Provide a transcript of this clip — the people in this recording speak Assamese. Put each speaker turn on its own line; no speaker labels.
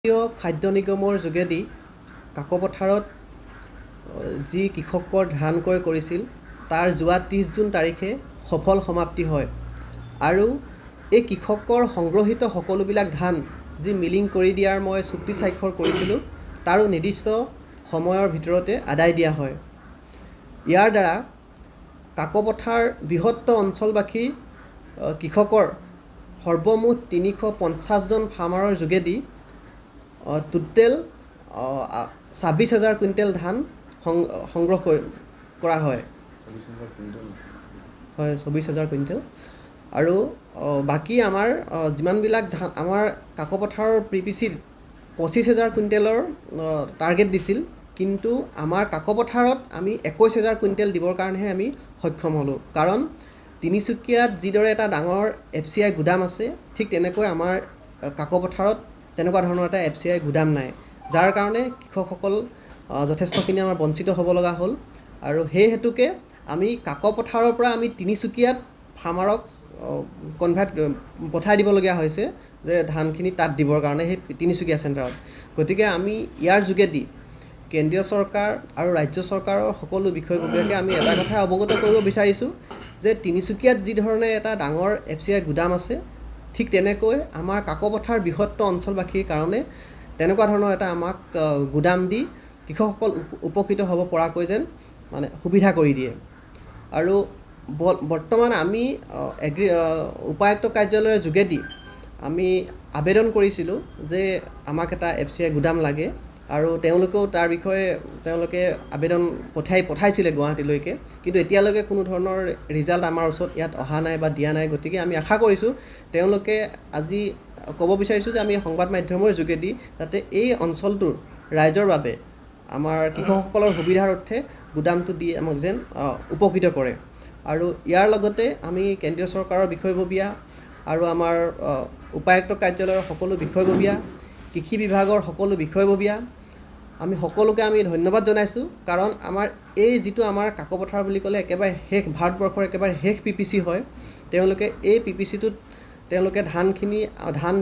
খাদ্য নিগমৰ যোগেদি কাকপথাৰত যি কৃষকৰ ধান ক্ৰয় কৰিছিল, তাৰ যোৱা 30 জুন তাৰিখে সফল সমাপ্তি হয় আৰু এই কৃষকৰ সংগ্ৰহিত সকলোবিলাক ধান যি মিলিং কৰি দিয়াৰ মই চুক্তি স্বাক্ষৰ কৰিছিলোঁ, তাৰো নিৰ্দিষ্ট সময়ৰ ভিতৰতে আদায় দিয়া হয়। ইয়াৰ দ্বাৰা কাকপথাৰ বৃহত্তৰ অঞ্চলবাসী কৃষকৰ সৰ্বমুঠ 350জন ফাৰ্মাৰৰ যোগেদি টোটেল 26 হাজাৰ কুইণ্টেল ধান সংগ্ৰহ কৰা হয়। হয়, 24 হাজাৰ কুইণ্টেল। আৰু বাকী আমাৰ যিমানবিলাক ধান, আমাৰ কাকপথাৰৰ পিপিচিত 25 হাজাৰ কুইণ্টেলৰ টাৰ্গেট দিছিল, কিন্তু আমাৰ কাকপথাৰত আমি 21 হাজাৰ কুইণ্টেল দিবৰ কাৰণেহে আমি সক্ষম হ'লোঁ। কাৰণ তিনিচুকীয়াত যিদৰে এটা ডাঙৰ এফচিআই গুদাম আছে, ঠিক তেনেকৈ আমাৰ কাকপথাৰত তেনেকুৱা ধৰণৰ এটা এফচিআই গুদাম নাই, যাৰ কাৰণে কৃষকসকল যথেষ্টখিনি আমাৰ বঞ্চিত হ'ব লগা হ'ল। আৰু সেই হেতুকে আমি কাকপথাৰৰ পৰা আমি তিনিচুকীয়াত ফাৰ্মাৰক কনভাৰ্ট পঠাই দিবলগীয়া হৈছে যে ধানখিনি তাত দিবৰ কাৰণে, সেই তিনিচুকীয়া চেণ্টাৰত। গতিকে আমি ইয়াৰ যোগেদি কেন্দ্ৰীয় চৰকাৰ আৰু ৰাজ্য চৰকাৰৰ সকলো বিষয়ববীয়াকে আমি এটা কথাই অৱগত কৰিব বিচাৰিছোঁ যে তিনিচুকীয়াত যিধৰণে এটা ডাঙৰ এফচিআই গুদাম আছে, ঠিক তেনেকৈ আমাৰ কাকপথাৰ বৃহত্তৰ অঞ্চলবাসীৰ কাৰণে তেনেকুৱা ধৰণৰ এটা আমাক গুদাম দি কৃষকসকল উপকৃত হ'ব পৰাকৈ যেন মানে সুবিধা কৰি দিয়ে। আৰু বৰ্তমান আমি উপায়ুক্ত কাৰ্যালয়ৰ যোগেদি আমি আবেদন কৰিছিলোঁ যে আমাক এটা এফচিআই গুদাম লাগে আৰু তেওঁলোকেও তাৰ বিষয়ে তেওঁলোকে আবেদন পঠাইছিলে গুৱাহাটীলৈকে, কিন্তু এতিয়ালৈকে কোনো ধৰণৰ ৰিজাল্ট আমাৰ ওচৰত ইয়াত অহা নাই বা দিয়া নাই। গতিকে আমি আশা কৰিছোঁ, তেওঁলোকে আজি ক'ব বিচাৰিছোঁ যে আমি সংবাদ মাধ্যমৰ যোগেদি যাতে এই অঞ্চলটোৰ ৰাইজৰ বাবে, আমাৰ কৃষকসকলৰ সুবিধাৰ অৰ্থে গুদামটো দি আমাক যেন উপকৃত কৰে। আৰু ইয়াৰ লগতে আমি কেন্দ্ৰীয় চৰকাৰৰ বিষয়ববীয়া আৰু আমাৰ উপায়ুক্ত কাৰ্যালয়ৰ সকলো বিষয়ববীয়া, কৃষি বিভাগৰ সকলো বিষয়ববীয়া, আমি সকলোকে আমি ধন্যবাদ জনাইছোঁ। কাৰণ আমাৰ এই যিটো আমাৰ কাকপথাৰ বুলি ক'লে একেবাৰে শেষ, ভাৰতবৰ্ষৰ একেবাৰে শেষ পিপিচি হয়, তেওঁলোকে এই পিপিচিটোত তেওঁলোকে ধানখিনি ধান